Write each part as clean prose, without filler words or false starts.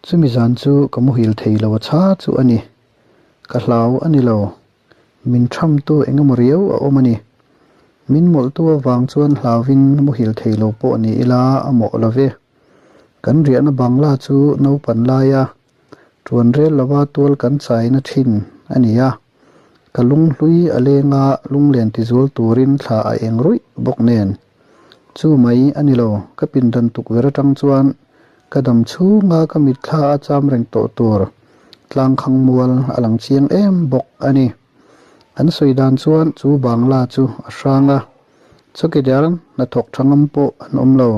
Chumi zan chu ka muhil thei lo a chha chu a ni. Ka hlau a ni lo. Min thamtu eng emaw riau a awm a ni. Min mawlhtu avang chuan hlauvin muhil thei lo pawh ni ila a mawh lo ve. Kan riahna bangla chu naupan laia tuan rel lova tual kan chaina thin a ni a. Ka lunghlui a leng a, lunglen tizual turin thla a eng ruih bawk nen. Chu mai a ni lo, ka pindan tukverh atang chuan ka dam chhunga ka mitthla a cham reng tawh tur tlangkhang mual a lang chiang em bawk a ni. An sawi dan chuan chu bangla chu a hrang a, chawkidar hnathawk tha ngam pawh an awm lo.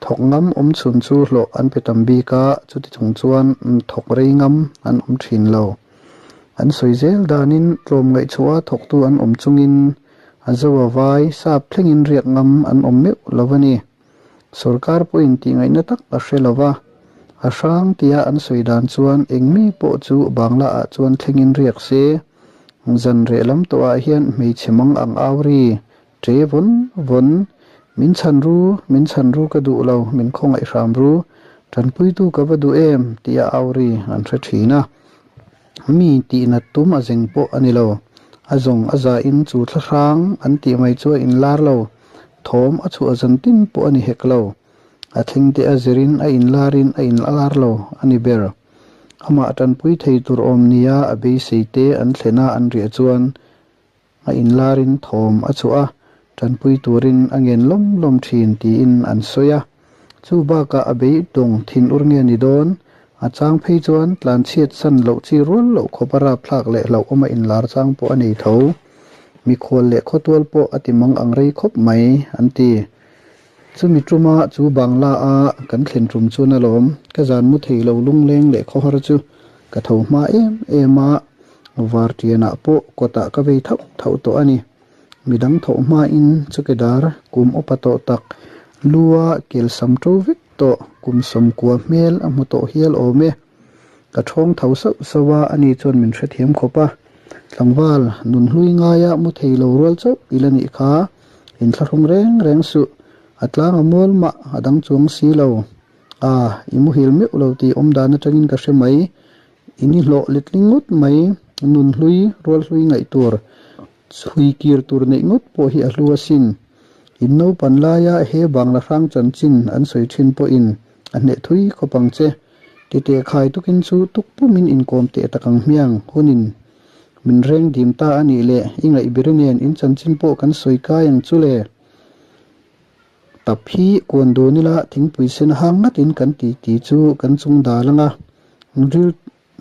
Thawk ngam awm chhun chu hlawh an pe tam bik a, chuti chung chuan thawk rei ngam an awm thin lo. An sawi zel danin tlawm ngaihchhuah thawktu an awm chungin a zo a vai sap thlengin riak ngam an awm meuh lo a ni. Sorkar pawhin tih ngaihna tak a hre lo va, a hrang tia an sawi dan chuan eng mi pawh chu Bangla ah chuan thlengin riak se, zan reh lam tawhah hian hmeichhe mang ang au ri Ṭe vawn vawn, min chhan ru, min chhan ru ka duh lo, min khawngaih hram ru, ṭanpuitu ka va duh em tih a au ri an hre ṭhin a. Mi tihnat tum a zeng pawh a ni lo. A zawng a zain chu thlahrang an tih mai chu a inlar lo, thawm a chhuah zan tin pawh a ni hek lo. A thleng te a zirin a inlarin a inlar lo a ni ber. Amah ṭanpui thei tur awm nia a beisei te an thlena an riah chuan A inlarin thawm a chhuah a, tanpui turin a ngen lawm lawm thin tiin an sawi a. Chu bakah a beidawng thin ur nge ni dawn? A chang phei chuan tlanchhiat san loh chi rual loh khawp a rapthlak leh hlauhawm a inlar chang pawh a nei tho. Mikhual leh khawtual pawh a ti mang ang rei khawp mai, an ti. Chumi tuma chu Bangla a kan thlen tum chuan alawm, ka zan mu thei lo lungleng leh khawhar chu ka tho hma em em a, Vartianah pawh kawtah ka vei thauh thauh tawh a ni. Midang thawh hmain chawkedar kum upa tawh tak lua kel sam to vek tawh kum sawmkua hmel a hmu tawh hial awm e. Ka thawng tho sauh sauh a, ani chuan min hrethiam khawp a. Tlangval, nun hlui ngaia mu thei lo rual chauh i la nih kha, inthlahrung reng reng suh, a tlang a mual mah a dang chuang si lo. A, i muhil meuh lo tih awm dan atangin ka hre mai. I ni hlawh letling ngawt mai, nun hlui, rual hlui ngaih tur, chhui kir tur neih ngawt pawh hi a hlu asin. In naupan laia he Bangla hrang chanchin an sawi thin pawhin a hneh thui khawp ang che. Titeh khai tukin chu tuk pumin inkawm teh tak ang hmiang hunin min reng dim ta a nih leh i ngaihbiri nen in chanchin pawh kan sawi kai ang chu le. Tap hi kuan dun ila thingpui sen hang ngatin kan ti ti chu kan chung dal anga ril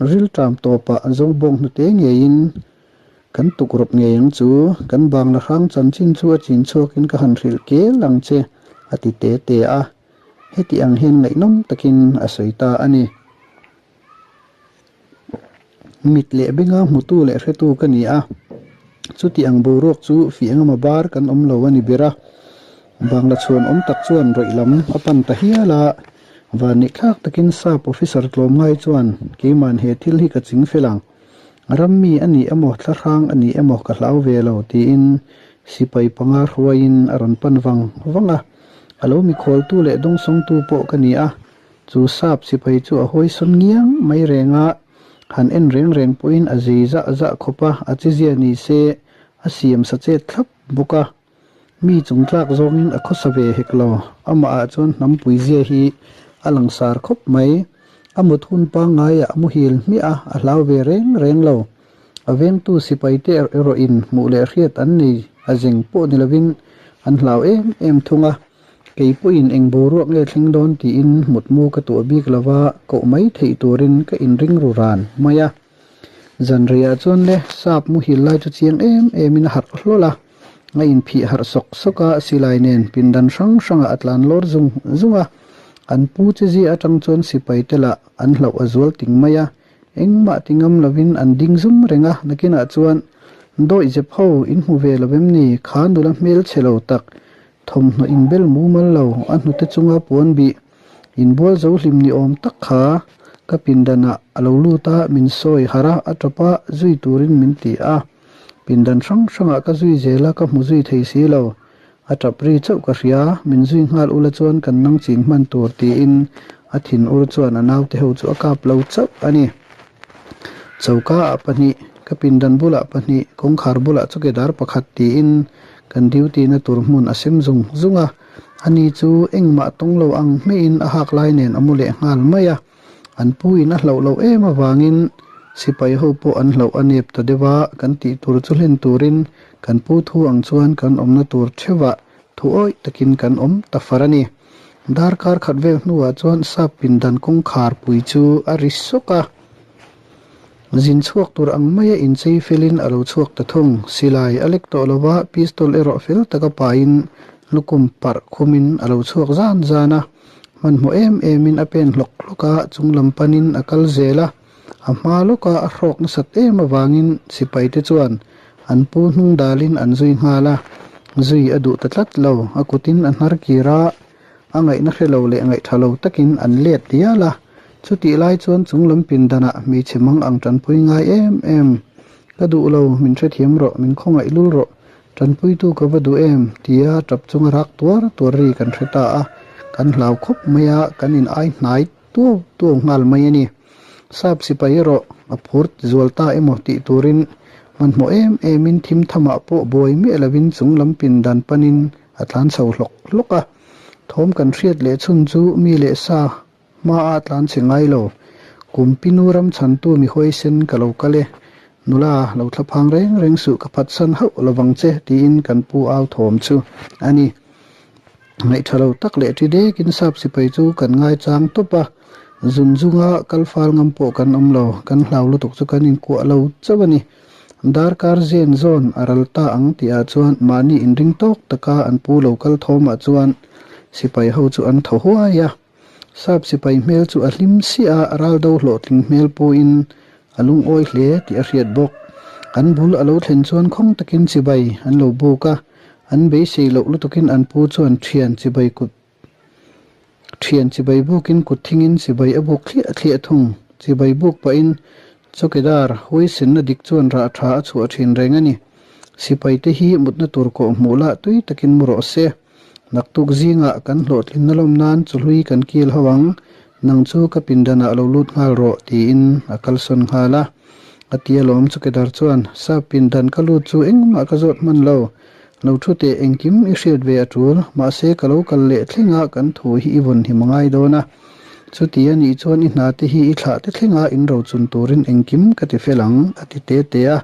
ril ṭam tawpah zo bawng hnute ngeiin kan tuk rawp ngei ang chu kan bangla hrang chanchin chu a chin chhuakin ka han hrilh kel ang che a ti te te a, heti ang hian ngaihnawm takin a sawi ta a ni. Mit leh benga hmutu leh hretu ka ni a, chuti ang boruak chu fih engemaw bar kan awm lo a ni ber a. Bangla chhuan awm tak chuan rawih lam a pan ta hial a, vanneihthlak takin sap officer tlawmngai chuan keiman he thil hi ka ching fel ang, rammi a ni emaw thlahrang a ni emaw ka hlau ve lo tiin sipai panga hruaiin a rawn pan vang vang a, a lo mikhualtu leh dawngsawngtu pawh ka ni a. Chu sap sipai chu a hawisawn ngiang mai reng a, han en reng reng pawhin a zei zah zah khawp a, a chizia ni se a siam sa chet thlap bawk a. Mi chung tlak zawngin a khawsa ve hek lo, amahah chuan hnampui zia hi a langsar khawp mai. A mut hun pangngaiah a muhil hmiah a, a hlau ve reng reng lo. A vengtu sipai te erawhin hmuh leh hriat an nei a zeng pawh ni lovin an hlau em em thung a. Kei pawhin eng boruak nge thleng dawn tiin mutmu ka tuah bik lo va, koh mai theih turin ka inring ru ran mai a. Zanriah chuan le sap muhil lai chu chiang em emin a harh hlawl a, a inphih harh sawk sawk a, silai nen pindan hrang hrangah a tlan lawr zung zung a. An pu che zia atang chuan sipai te lah an hlauh a zual ting mai a, engmah ti ngam lovin an ding zum reng a, nakinah chuan dawih zep ho in hmu ve lo em ni, kha nula hmelchhe lo tak Thawmhnaw inbel mumal lo, a hnute chunga puan bih inbual zo hlim ni awm tak kha ka pindanah a lo lut a, min sawi harh a, a tawp a, zui turin min ti a. Pindan hrang hrangah ka zui zel a, ka hmu zui thei si lo. A tap ri chauh ka hria, min zui nghal ula chuan kan nang ching hman tur tiin A thinur chuan a naute ho chu a kap lo chauh a ni. Choka ah pahnih, ka pindan bulah pahnih, kawngkhar bulah chawkedar pakhat tiin kan duty na tur hmun a sem zung zung a. Ani chu engmah tawng lo ang hmeiin a hak lai nen a mu leh nghal mai a. An pu in a hlauh loh em avangin sipai ho pawh an hlauh a nep ta deuh a, kan tih tur chu hlen turin kan pu thu ang chuan kan awmna tur theuhah thu awih takin kan awm ta far a ni. Darkar khat vel hnuah chuan sap pindan kawngkhar pui chu a ri sawk a. Zin chhuak tur ang maia inchei felin a lo chhuak ta thung. Silai a lek tawh lo va, pistol erawh fel taka pahin lukum parh khumin a lo chhuak zan zan a. Hmanhmawh em emin a pen hlawk hlawk a, chung lam panin a kal zel a. A hma lawka a hrawk nasat em avangin sipaite chuan an pu hnung dalin an zui nghal a, zui a duh ta tlat lo. A kutin a hnar kir a, a ngaihna hre lo leh ngaihtha lo takin an let dial a. Chutih lai chuan chung lam pindanah hmeichhe mang ang tanpui ngai em em. Ka duh lo, min hrethiam rawh, min khawngaih lul rawh, tanpuitu ka va duh em? tia tap chunga rak tuar tuar ri kan hre ta a, kan hlau khawp mai a, kan in ai hnai tuau tuau nghal mai a ni. Sap sipai erawh a phur zual ta emaw tih turin hmanhmawh em emin thim thamah pawh buai miah lovin chung lam pindan panin a tlan chho hlawk hlawk a. Thawm kan hriat leh chhun chu mi leh sa hmaa tlan chhe ngai lo. Kumpinu ram chhantu mi huaisen ka lo kal e. Nula, lo thlaphang reng reng suh ka phatsan hauh lovang che tiin kan pu au thawm chu a ni. Ngaihṭha lo tak leh ṭi dekin sap sipai chu kan ngaichang tawp a, zun zunga kal fal ngam pawh kan awm lo, kan hlau lutuk chu kan inkuah lo chauh a ni. Darkar zen zawn a ral ta ang tihah chuan mahni inring tawk taka an pu lo kal thawmah chuan sipai ho chu an thaw huai a. Sap sipai hmel chu a hlim siah a, raldo hlawhtling hmel pawhin a lungawi hle tih a hriat bawk. An bul a lo thlen chuan khawng takin chibai an lo buk a, an beisei loh lutukin an pu chuan thian chibai kut thian chibai bukin kut thingin chibai a buk thliah thliah thung. Chibai buk pahin Chawkedar huaisenna dik chuan rah tha a chhuah thin reng a ni. Sipaite hi mutna tur kawh hmuh lah tui takin mu rawh se. Naktuk zingah kan hlawhtlinna lawm nan chawhlui kan kil ho ang, nang chu ka pindanah lo lut nghal rawh tiin a kalsawn nghal a. A ti alawm Chawkedar chuan, Sap pindan ka lut chu engmah ka zawt hman lo, lo thu teh engkim i hriat ve a tul, mahse ka lo kal leh thleng a kan thu hi i vawn him a ngai dawn a. Chuti a nih chuan i hna te hi i thlah te thleng a in rochun turin engkim ka ti fel ang a ti te te a.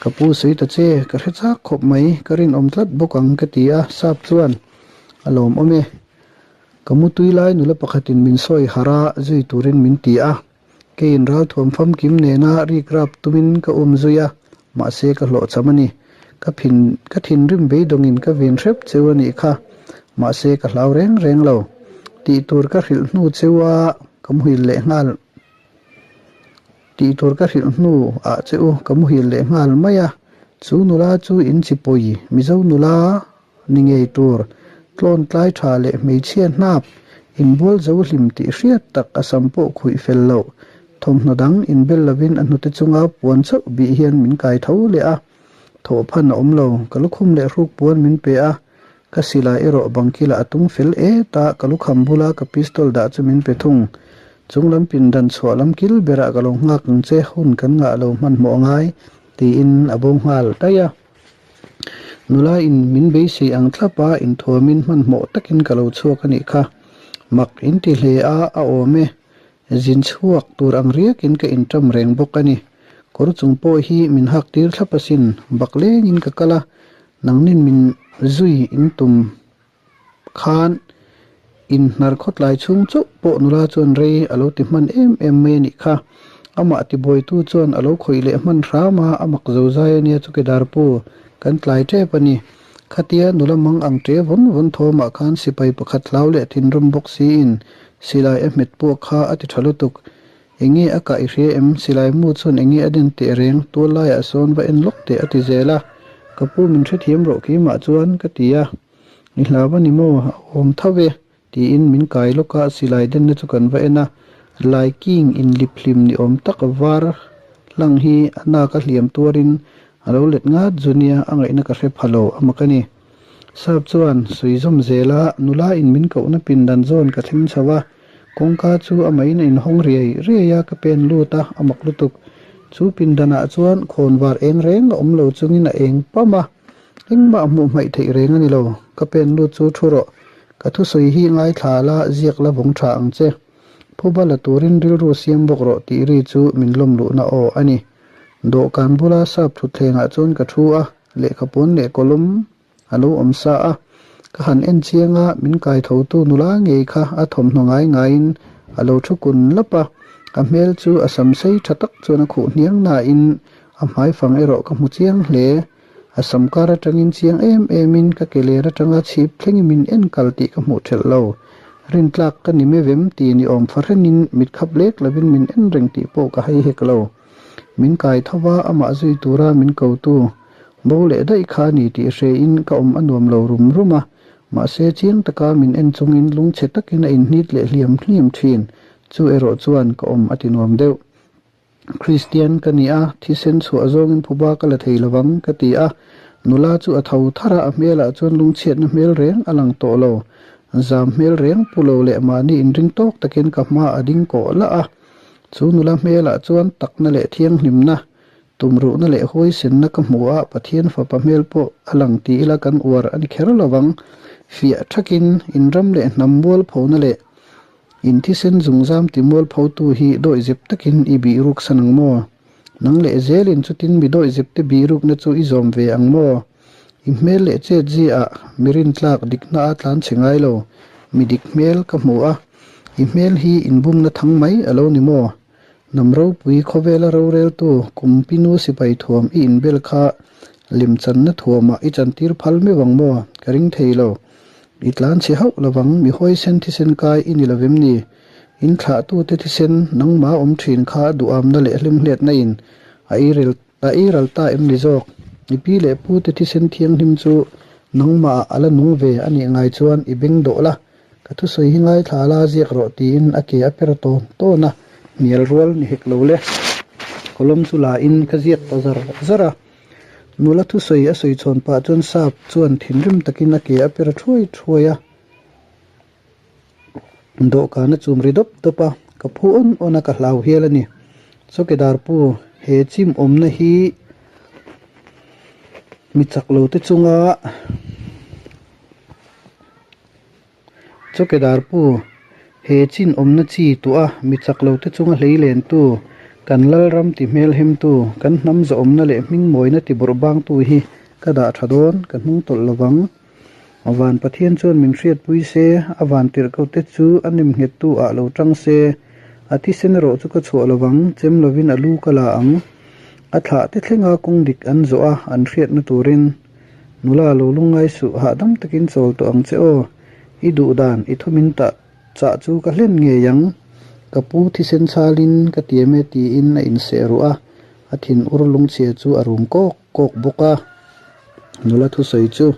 Ka pu sawi ta che, ka hre chak khawp mai, ka rinawm tlat bawk ang ka ti a, sap chuan a lawmawm e. Ka mutui lai nula pakhatin min sawi harh a, zui turin min ti a. Keiin ralthuam famkim nena rik rap tumin ka um zui a, mahse ka hlawhchham a ni. Ka phin, ka thinrim beidawngin ka vin hrep cheu a nih kha, mahse ka hlau reng reng lo. Tih tur ka hrilh hnu cheu a, ka muhil leh nghal. Tih tur ka hrilh hnu ah che u ka muhil leh nghal mai a, chu nula chu in chi pawi Mizo nula ni ngei tur tlawn tlai tha leh hmeichhia hnap inbual zo hlim tih hriat tak a sam pawh khuih fel loh thawmhnaw dang inbel lovin a hnute chunga puan chauh bih hian min kai tho leh a, thawhphan a awm lo, ka lukhum leh hruk puan min pe a, Ka silai erawh bangkilah a tung fel et a, ka lukham bula ka pistol dah chu min pe thung. Chung lam pindan chhuah lam kil berah ka lo nghak ang che, hun kan ngah lo hmanhmawh angai, tiin a bo nghal daih a. Nula in min beisei ang thlap a, inthuamin hmanhmawh takin ka lo chhuak a nih kha. Mak in ti hle a, a awm e. Zin chhuak tur ang riakin ka inṭam reng bawk a ni. Kawr chung pawh hi min hak tir thlap asin, bak lengin ka kal a, Nangnin min zui in tum khan in hnar khawtlai chhung chauh pawh nula chuan rei a lo ti hman em em mai a nih kha. Amah tibuaitu chuan a lo khawih leh hman hram a, a mak zo zai a nia chu Kedarpu, kan tlai tep a ni. Khatia nula mang ang ṭe vawn vawn thawmah khan sipai pakhat hlau leh thinrim bawk siin silai a hmet puak kha a ti ṭha lutuk. Enge a kah i hria em? Silai mu chuan enge a den teh reng? Tual laiah sawn va en lawk teh a ti zel a. Ka pu min hrethiam rawh keimah chuan ka ti a. I hlau a ni maw? A awm tho e tiin min kai lawk a, silai denna chu kan va en a. Lai king inlip hlim ni awm tak var hlang hi a nak a hliam tuarin a lo let ngat zu nia, a ngaihna ka hre pha lo a mak a ni. Sap chuan sawi zawm zel a, nula in min kohna pindan zawn ka thleng chho a. Kawngka chu a main a inhawng riai riai a, ka pen lut a, a mak lutuk. Chu pindanah chuan khawnvar eng reng a awm lo chungin a eng pam a, engmah hmuh hmaih theih reng a ni lo. Ka pen lut chu thu rawh, ka thusawi hi ngaithla la ziak la vawng tha ang che. Phuba la turin rilru siam bawk rawh tih ri chu min lawm luhna aw a ni. Dawhkan bula sap thutthlengah chuan ka thu a, lehkhapuan leh kawlawm a lo awm sa a, ka han en chiang a, min kai thotu nula ngei kha a thawmhnaw ngai ngaiin a lo thu kun lap a, a hmel chu a sam sei tha tak chuan a khuh hniang nain a hmaifang erawh ka hmu chiang hle. A sam kar atangin chiang em emin ka ke ler atanga chhip thlengin min en kal tih ka hmuh thelh lo. Rintlak ka ni mevem ti ni awm fahrenin mit khap lek lovin min en reng tih pawh ka hai hek lo. Min kai tho va, amah zui tura min kotu bo leh daih kha ni tih hrein ka awm a nuam lo rum rum a, mahse chiang taka min en chungin lungchhe takin a inhnit leh hliam hliam thin, chu erawh chuan ka awm a ti nuam deuh. Kristian ka ni a, thisen chhuah zawngin phuba ka la thei lovang ka ti a, nula chu a tho thar a, a hmelah chuan lungchhiatna hmel reng a lang tawh lo. Zam hmel reng pu lo leh mahni inring tawk takin ka hma a ding kawh lah a. Chu nula hmelah chuan takna leh thianghlimna, tumruhna leh huaisenna ka hmu a, Pathian fapa hmel pawh a lang ti ila kan uar a ni kher lovang. Fiah thakin inram leh hnam mualphona leh inthisen zungzam ti mualphotu hi dawihzep takin i bih ruk san ang maw? Nang leh zelin chutin mi dawihzepte bih rukna chu i zawm ve ang maw? I hmel leh chet ziah mi rintlak dikna a tlan chhe ngai lo, mi dik hmel ka hmu a, i hmel hi inbumna thang mai a lo ni maw? Hnam ropui khawvela roreltu kum pinu sipai thuam i inbel kha lemchanna thuamah i chantir phal meuh ang maw? Ka ring thei lo. I tlan chhe hauh lovang, mi huaisen thisen kai i ni lovem ni? In thlahtute thisen nangma awm thin kha duhamna leh hlimhletna in a eirel A ei ral ta em ni zawk? I pi leh pu te thisen thianghlim chu nangmah ah a la nung ve a nih ngai chuan i beng dawh la, ka thusawi hi ngaithla la ziak rawh tiin a ke a per tawn tawn a, hnial rual ni hek lo le. Kawlawm chu la in ka ziak ta zar zar a, nula thusawi a sawi chhawn pah chuan sap chuan thinrim takin a ke a per thuai thuai a. Dawhkan a chum ri dawp dawp a, ka phu awn awn a ka hlau hial a ni. Chawkedar pu, he chim awmna hi mi chak lo te chunga Chawkedar pu, he chin awmna chi tuah a mi chak lo te chunga hlei lentu, kan Lalram ti hmelhemtu, kan hnam zawhawmna leh hmingmawina ti bawrh bangtu hi ka dah tha dawn, ka hnung tawlh lovang. Van Pathian chuan min hriatpui se, a van tirhkoh te chu a nem nghettu ah lo tang se, a thisen erawh chu ka chhuah lovang, chem lovin a lu ka la ang. A thlah te thlenga kawng dik an zawh a, an hriatna turin. Nula lo lungngai suh, hahdam takin chawl tawh ang che aw. I duh dan, i thu min tah chah chu ka hlen ngei ang. Ka pu thisen chhalin ka tiam e tiin a inseh ruh a, a thin ur lungchhia chu a rum kawk kawk bawk a. Nula thusawi chu,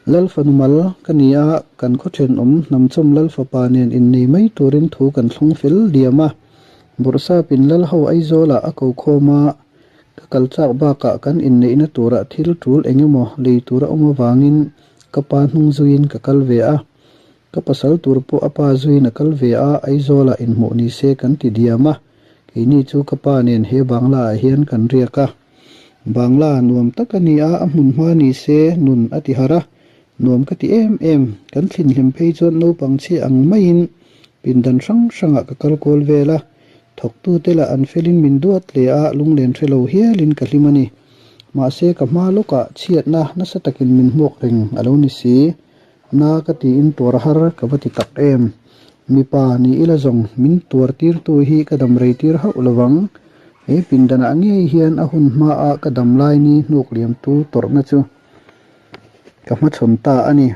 Lal fanu mal ka ni a, kan khaw thenawm hnamchawm Lal fapa nen innei mai turin thu kan thlung fel diam a. Bawrhsapin Lal ho Aizawlah a ko khawm a, ka kal chak bakah kan inneihna turah thil tul eng emaw lei tur a awm avangin ka pa hnung zuiin ka kal ve a. Ka pasal tur pawh a pa zuiin a kal ve a, Aizawlah inhmuh ni se kan ti diam a, keini chu ka pa nen he Bangla ah hian kan riak a. Bangla nuam tak a ni a, a hmun hma ni se nun a ti harh a, nuam ka ti em em. Kan thlinhlim phei chuan naupang chhia ang maiin pindan hrang hrangah ka kal kual vel a, thawktute lah an felin min duat hle a, lunglen hre lo hialin ka hlim a ni. Mahse ka hma lawkah chhiatna nasa takin min hmuak reng a lo ni si. Na ka tiin tuar har ka va ti tak em? Mipa ni ila zawng min tuar tirtu hi ka dam rei tir hauh lovang. He pindanah ngei hian a hun hmaah ka dam lai ni hnuk liamtu tawrhna chu ka hmachhawn ta a ni.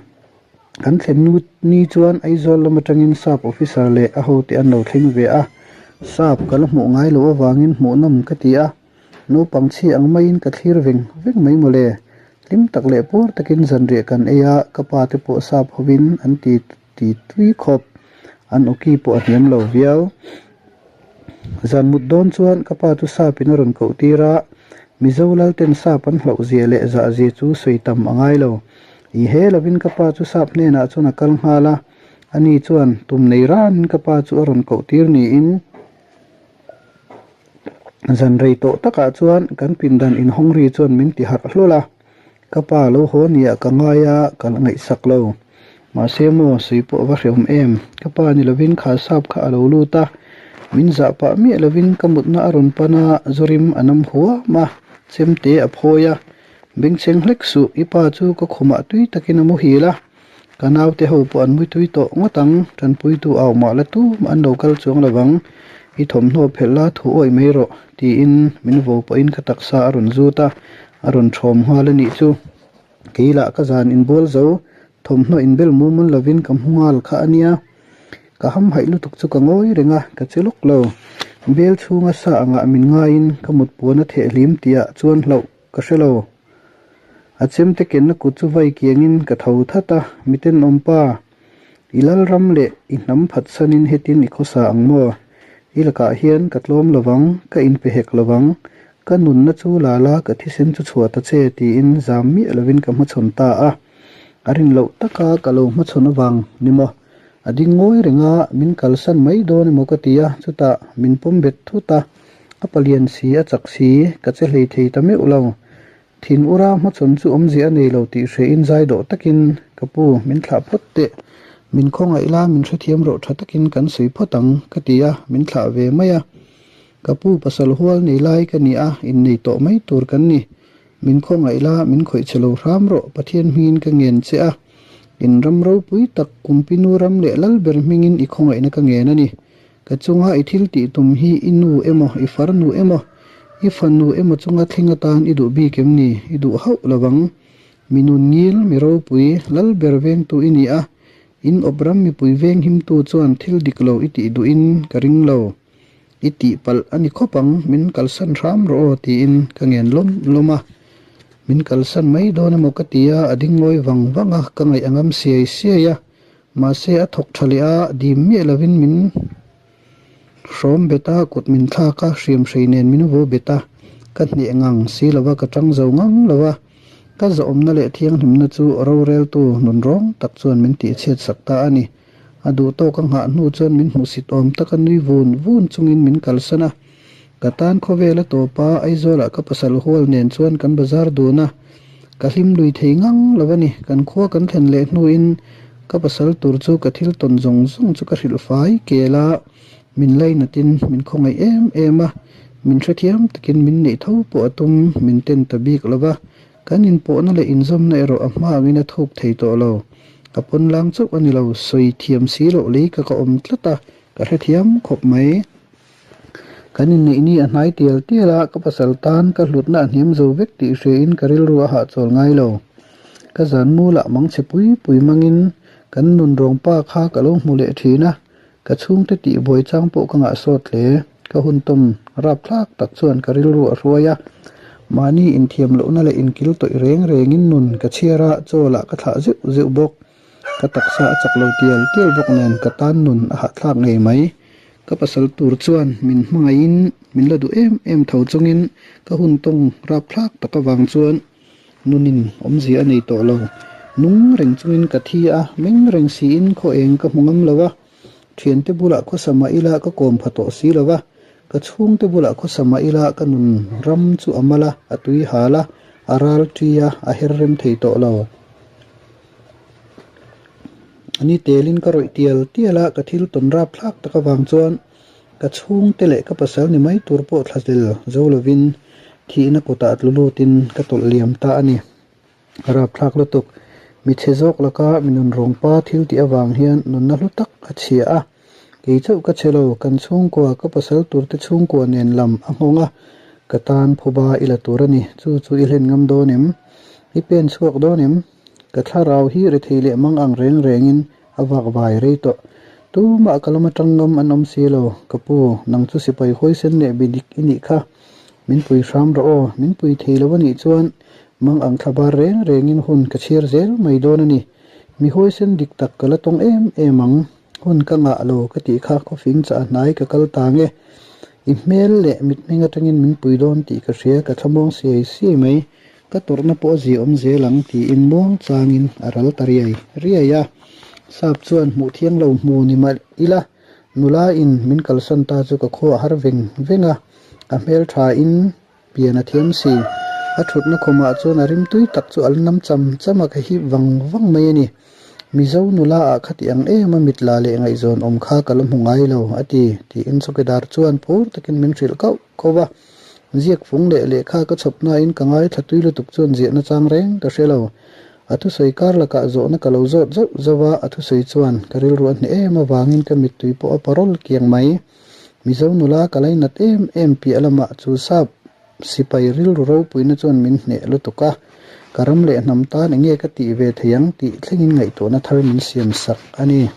Kan thlen nu ni chuan Aizawl lam atangin Sap officer leh a hote an lo thleng ve a, Sap ka la hmuh ngai loh avangin hmuhnawm ka ti a. Naupang chhi ang maiin ka thlir veng veng mai mawle. Hlim tak leh puar takin zanriah kan ei a, ka pa te pawh sap hovin an ti ti tui khawp. An awki pawh a hniam lo viau. Zan mut dawn chuan ka pa chu sap in a rawn koh tir a, Mizo lal ten sap an hlauh zia leh zah zia chu sawi tam a ngai lo. I he lovin ka pa chu sap hnenah chuan a kal nghal a. Ani chuan tum nei ranin ka pa chu a rawn koh tir niin zan rei tawh takah chuan kan pindan inhawng ri chuan min ti harh hlawl a. Ka pa lo haw nia ka ngai a, ka la ngaihsak lo. Mahse maw, sawi pawh a va hrehawm em? Ka pa ni lovin kha sap kha a lo lut a, min zah pah miah lovin ka mutna a rawn pan a, Zorim a nam huam a, chemte a phawi a. Bengchheng hlek suh, i pa chu ka khumah tui takin a muhil a. Ka naute ho pawh an muitui tawh ngawt ang, tanpuitu au mah la tum an lo kal chuang lo vang, i thawmhnaw phelh la thu awih mai rawh, tiin min vo pawhin ka taksa a rawn zut a, a rawn thawm nghal a nih chu. Kei lah ka zan inbual zo, thawmhnaw inbel mumal lovin ka hmu nghal kha a nia. Ka hamhaih lutuk chu ka ngawi reng a, ka che lawk lo. Bel chhunga sa angah min ngaiin ka mut puan a thehhlim tihah chuan hlauh Ka hre lo. A chemte kenna kut chu vai kiangin ka tho that a, miten awmpa, i lalram leh i hnam phatsanin hetin i khawsa ang maw? I lakah hian ka tlawm lovang, ka inpe hek lovang, ka nunna chu la la ka thisen chu chhuah ta che tiin zam miah lovin ka hmachhawn ta a. A rin loh taka ka lo hmachhawn avang ni maw? A ding ngawi reng a, min kalsan mai dawn emaw ka ti a, chutah min pawm bet thut a. A palian si, a chak si, ka che hlei thei ta meuh lo. Thin ura hmachhawn chu awmzia a nei lo tih hrehin zai dawh takin, Ka pu, min thlah phawt teh. Min khawngaih la, min hrethiam rawh tha takin kan sawi phawt ang, ka ti a, min thlah ve mai a. Ka pu pasal hual nei lai ka ni a, innei tawh mai tur kan ni. Min khawngaih la, min khawih che lo hram rawh, Pathian hmingin ka ngen che a. In ram ropui tak, Kumpinu ram leh Lalber hmingin i khawngaihna ka ngen a ni. Ka chunga i thil tih tum hi i nu emaw, i farnu emaw, i fanu emaw chunga thleng atan i duh bik em ni? I duh hauh lo vang. Mi nun ngil, mi ropui, lal ber vengtu i ni a, in awp ram mipui veng himtu chuan thil dik lo i tih duhin ka ring lo. I tih palh a ni khawp ang, min kalsan hram rawh aw tiin ka ngen lawm lawm a. Min kalsan mai dawn emaw ka ti a, a ding ngawi vang vang a, ka ngaih a ngam siai siai a. Mahse a thawk tha leh a, dim miah lovin min hrawm bet a, kut min thlak a, hriam hrei nen min vo bet a, ka hneh ngang si lova, ka tang zo ngang lo a, ka zawhawmna leh thianghlimna chu roreltu nun rawng tak chuan min tihchhiat sak ta a ni. A duh tawk a nghah hnu chuan min hmuhsit awm taka nui vun vun chungin min kalsan a, ka tan khawvel a tawp a, Aizawlah ka pasal hual nen chuan kan bazar dun a, Ka hlim lui thei ngang lo a ni. Kan khua kan thlen leh hnuin ka pasal tur chu ka thil tawn zawng zawng chu ka hrilh fai kel a, min lainatin min khawngaih em em a, min hrethiam takin min neih tho pawh a tum min ten ta bik lo va, kan inpawhna leh inzawmna erawh a hma angin a thuk thei tawh lo. Ka pawn lang chauh a ni lo, sawi thiam si loh lei ka ka awm tlat a, ka hrethiam khawp mai. Kan inneih ni a hnai tial tial a, ka pasal tan ka hlutna a hniam zo vek tih hriain ka rilru a hahchawl ngai lo. Ka zan mulah mangchhe pui pui mangin kan nun rawngpa kha ka lo hmu leh thin a, ka chhungte tih buai chang pawh ka ngahsawt hle. Ka hun tawm rapthlak tak chuan ka rilru a hruai a, mahni inthiam lohna leh inkil tawih reng rengin nun ka chhiar a, chaw lah ka thlah zeuh zeuh bawk. Ka taksa a chak lo tial tial bawk nen ka tan nun a hahthlak ngei mai. Ka pasal tur chuan min hmangaihin min la duh em em tho chungin ka hun tawng rapthlak tak avang chuan nunin awmzia a nei tawh lo. Nung reng chungin ka thi a, meng reng siin khaw eng ka hmu ngam lo a. Thiante bulah khawsa mah ila ka kawm pha tawh si lo va, ka chhungte bulah khawsa mah ila ka nun ram chu a mal a, a tui hal a, a ral ṭi a, a her rem thei tawh lo. Ani telin ka rawih tial tial a, ka thil tawn rap thlak tak avang chuan ka chhungte leh ka pasal ni mai tur pawh thlazel zo lovin thihna kutah tlu lutin ka tawlh liam ta a ni. Rap thlak lutuk, mi chhe zawk laka mi nun rawngpa thil tih avang hian nunna hlu tak a chhia a, kei chauh ka chhe lo, kan chhungkua, ka pasal turte chhungkua nen lam a nghawng a, ka tan phuba i la tur a ni, chu chu i hlen ngam dawn em? I pen chhuak dawn em? Ka thlarau hi rethei leh mang ang reng rengin a vak vai rei tawh. Tumah ka lam atang ngam an awm si lo. Ka pu, nang chu sipai huaisen leh bi dik i nih kha. Min pui hram rawh aw, min pui thei lo a nih chuan mang ang thla bar reng rengin hun ka chhiar zel mai dawn a ni. Mi huaisen dik tak ka la tawng em em ang. Hun ka ngah lo ka tih kha khawfing chah hnai ka kal ta nge. I hmel leh mithming atangin min pui dawn tih ka hria, ka thlamuang siai siai mai. Ka tawrhna pawh a ziaawm zel ang tiin muang changin a ral ta riai riai a. Sap chuan hmuh thiang lo hmu ni mah ila, nula in min kalsan ta chu ka khua a har veng veng a, a hmel tha in pian a thiam si. A thutna khawmah chuan a rimtui tak chu a la nam cham cham a, ka hip vang vang mai a ni. Mizo nula ah khati ang em a mitla leh ngaihzawn awm kha ka la hmu ngai lo, a ti, tiin chawkidar chuan phur takin min hrilh kauh kauh va. Ziak fung leh lehkha ka chhawp nain ka ngaithla tui lutuk chuan ziahna chang reng ka hre lo. A thusawi kar lakah zawhna ka lo zawt zauh zauh a, a thusawi chuan ka rilru a hneh em avangin ka mittui pawh a parawl kiang mai. Mizo nula ka lainat em em piah lamah chu sap sipai rilru ropuina chuan min hneh lutuk a, ka ram leh hnam tan enge ka tih ve thei ang tih thlengin ngaihtuahna thar min siam sak a ni.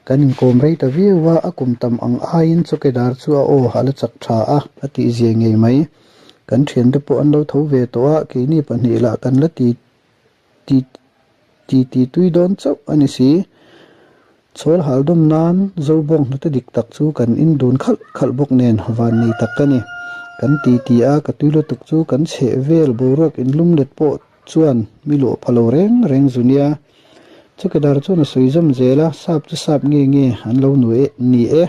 Kan inkawm rei ta viau a, a kum tam ang aiin chawkedar chu a aw a la chak tha a, a tihzia ngei mai. Kan thiante pawh an lo tho ve tawh a, keini pahnih lah kan la ti ti ti ti tui dawn chauh a ni si. Chhawl hal dawm nan Zobawng hnute dik tak chu kan in dun khalh khalh bawk nen van nei tak ka ni. Kan ti ti a, ka tui lutuk chu kan chheh vel boruak inlum let pawh chuan mi luah pha lo reng reng zu nia. Chawkedar chuan a sawi zawm zel a, sap chu sap nge nge an lo nu e ni e.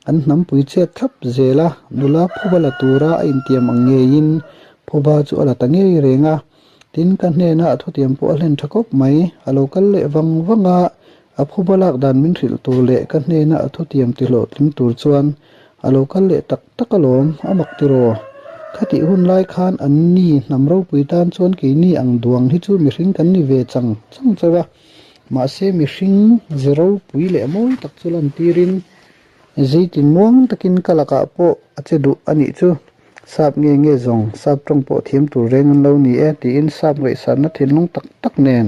An hnampui chet thlap zel a, nula phuba la tura a intiam ang ngeiin phuba chu a la ta ngei reng a. Tin, ka hnena a thutiam pawh a hlen tha khawp mai. A lo kal leh vang vang a, a phuba lak dan min hrilh tur leh ka hnena a thutiam tihlawhtling tur chuan a lo kal leh tak tak alawm, a mak tiraw? Khatih hun lai khan an ni hnam ropui tan chuan keini ang duang hi chu mihring kan ni ve chang chang chauh a. Mahse mihring ze ropui leh mawi tak chu lantirin Zeitin muang takin ka lakah pawh a che duh a nih chu. Sap nge nge zawng, sap tawng pawh thiam tur reng an lo ni e tiin sap ngaihsanna thinlung tak tak nen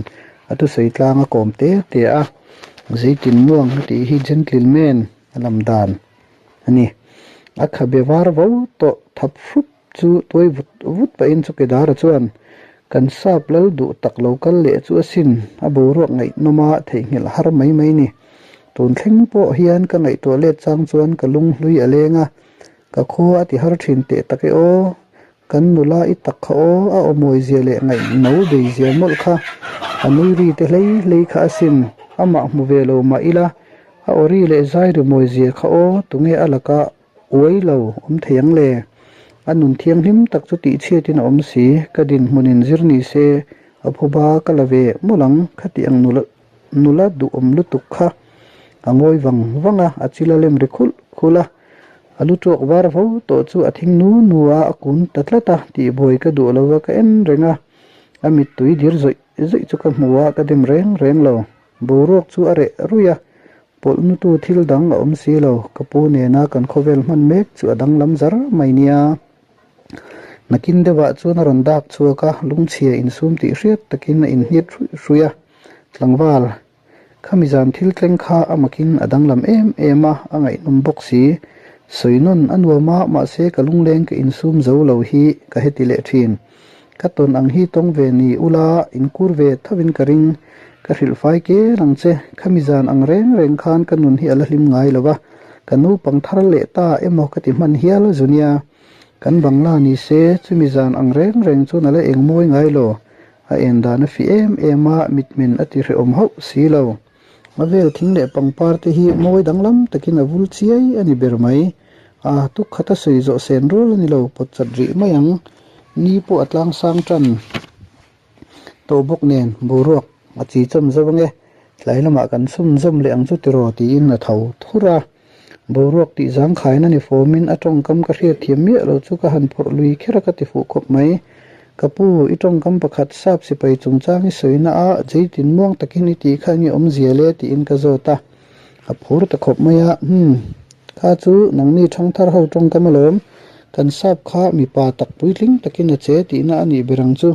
a thusawi tlang a kawm te te a. Zeitin muang a tih hi gentleman a lam dan a ni. A khabe var vo tawh thap hrup chu tuai vut vut pahin chawkedara chuan kan sap lal duh tak lo kal leh chu asin a boruak ngaihnawm a theihnghilh har mai mai ni. Tun thleng pawh hian ka ngaihtuah let chang chuan ka lunghlui a leng a, Ka khua a ti har thin teh tak e aw, kan nula i tak kha aw, a awmawi zia leh ngaihno bei zia mawlh kha, a nui ri te hlei hlei kha asin, amah hmu ve lo mah ila, a aw ri leh zai ri mawi zia kha aw, tunge a laka uai lo awm thei ang le? A nun thianghlim tak chu tihchhiatin a awm si, ka dinhmunin zir ni se, a phuba ka la ve mawlh ang, khati ang nula. Nula duhawm lutuk kha a ngawi vang vang a, a chil a lem ri khulh khulh a. A lu tuak var vo tawh chu a thing nu nu a, a kun ta tlat a, tihbuai ka duh lo a, ka en reng a. A mittui dir zawih zawih chu ka hmu a, ka dem reng reng lo. Boruak chu a reh ruih a, pawlh nutu thil dang a awm si lo. Ka pu nena kan khawvel hman mek chu a danglam zar mai nia. Nakin deuhah chuan a rawn dak chhuak a, lungchhia insum tih hriat takin a inhniat hruih hruih a. Tlangval, khami zan thil tleng kha a makin a danglam em em a, a ngaihnawm bawk si. Sawi nawn a nuam a, mahse ka lungleng ka insum zo lo hi ka heti leh thin. Ka tawn ang hi tawng ve ni ula, inkur ve thovin ka ring. Ka hrilh fai kel ang che, khami zan ang reng reng khan ka nun hi a la hlim ngai lo va, ka naupang thar leh ta emaw ka ti hman hial zu nia. Kan bangla ni se, chumi zan ang reng reng chuan a la eng mawi ngai lo. A en dan a fi em em a, mitmen a ti hrehawm hauh si lo. A vel thing leh pangpar te hi mawi danglam takin a vul chiai a ni ber mai. A tuk khat a sawi zawh sen rual a ni lo, pawt chat rih mai ang. Ni pawh a tlang sang tan tawh bawk nen boruak a chi chawm zo ange. Tlai lamah kan chhunzawm leh ang chu tiraw tiin a tho thur a. Boruak tih zangkhaina ni fawmin a tawngkam ka hriat thiam miah lo chu ka han phawrh lui kher a ka ti fuh khawp mai. Ka pu, i tawngkam pakhat sap sipai chungchang i sawina a, zeitin muang takin i tih kha enge awmzia le tiin ka zawt a. A phur ta khawp mai a, Umm, kha chu nangni thangthar ho tawngkam alawm, kan sap kha mipa tak puitling takin a che tihna a nih ber ang chu.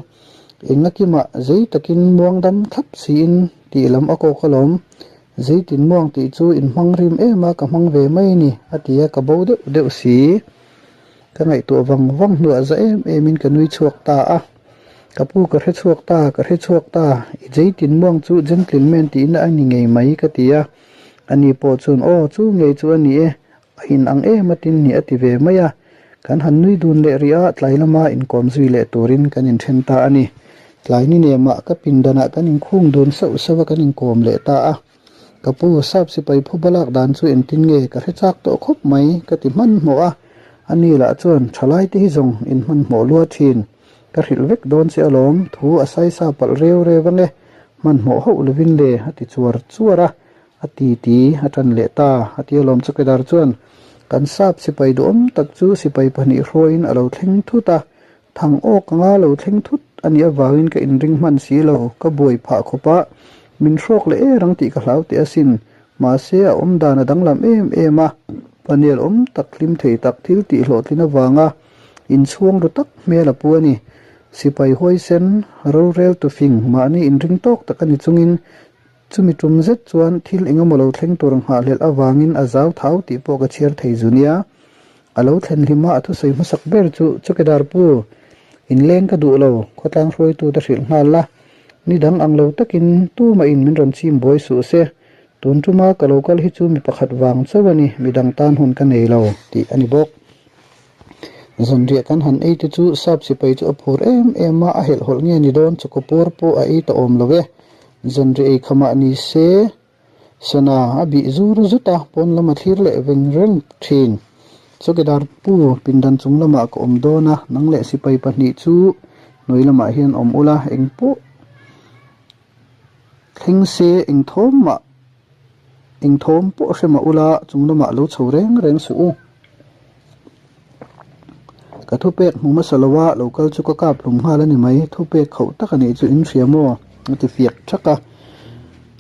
Engakimah zei takin muang dam thlap siin tih lam a kawk alawm. Zeitin muang tih chu in hmang rim em a, ka hmang ve mai a ni, a ti a, ka bo deuh deuh si. Ka ngaihtuah vang vang hnuah za em em in ka nui chhuak ta a. Ka pu ka hre chhuak ta, ka hre chhuak ta, i zeitin muang chu gentleman tihna a ni ngei mai ka ti a. Ani pawh chuan aw chu ngei chu a ni e, a in ang em a tin ni a ti ve mai a. Kan han nui dun leh rih a, tlai lama inkawm zui leh turin kan inthen ta a ni. Tlai ni nemah ka pindanah kan inkhung dun sauh sauh a kan inkawm leh ta a. Ka pu, sap sipai phuba lak dan chu engtin nge ka hre chak tawh khawp mai ka ti hmanhmawh a. Ani lah chuan thalai te hi zawng inhmanhmawh lua thin. Ka hrilh vek dawn che alawm, thu a saisa palh reu reu ange, hmanhmawh hauh lovin le a ti chuar chuar a. A ti ti a tan leh ta, a ti alawm Chawkedar chuan kan sap sipai duhawm tak chu sipai 2 hruaiin a lo thleng thut a, thang awk anga lo thleng thut a nih avangin ka inring hman si lo, ka buai phah khawp a, min hrawk leh er ang tih ka hlau teh asin, mahse a awm dan a danglam em em a, panel awm tak hlim thei tak thil tih hlawhtlin avanga inchhuang ru tak hmel a pu a ni. Sipai huaisen, rorel tufing, mahni inring tawk tak a ni chungin Chumi tum zet chuan thil eng emaw lo thleng tur nghahhlelh avangin a zau thau tih pawh ka chhiar thei zu nia. A lo thlen hlim a, a thusawi hmasak ber chu Chawkedar pu, inleng ka duh lo, khawtlang hruaitute hrilh nghal la. Ni dang ang lo takin tumahin min rawn chim buai suh se. Tun tuma ka lo kal hi chu mi pakhat vang chauh a ni, midang tan hun ka nei lo, tih a ni bawk. Zanriah kan han ei te chu sap sipai chu a phur em em a, a helhhawlh nge ni dawn chawkawpawr pawh a ei ta awm lo e. Zanriah ei khamah ni se sana a bih zur zut a, pawn lam a thlir leh veng reng thin. Chawkedar pu pindan chung lamah ka awm dawn a, nang leh sipai 2 chu hnuai lamah hian awm ula, engpawh thleng se eng thawm mah Eng thawm pawh hre mah ula chung lamah lo chho reng reng suh u. Ka thupek hmu hmasa lo a, lo kal chu ka kap hlum nghal a ni mai. Thupek khauh tak a nih chu in hria maw? A ti fiak thak a.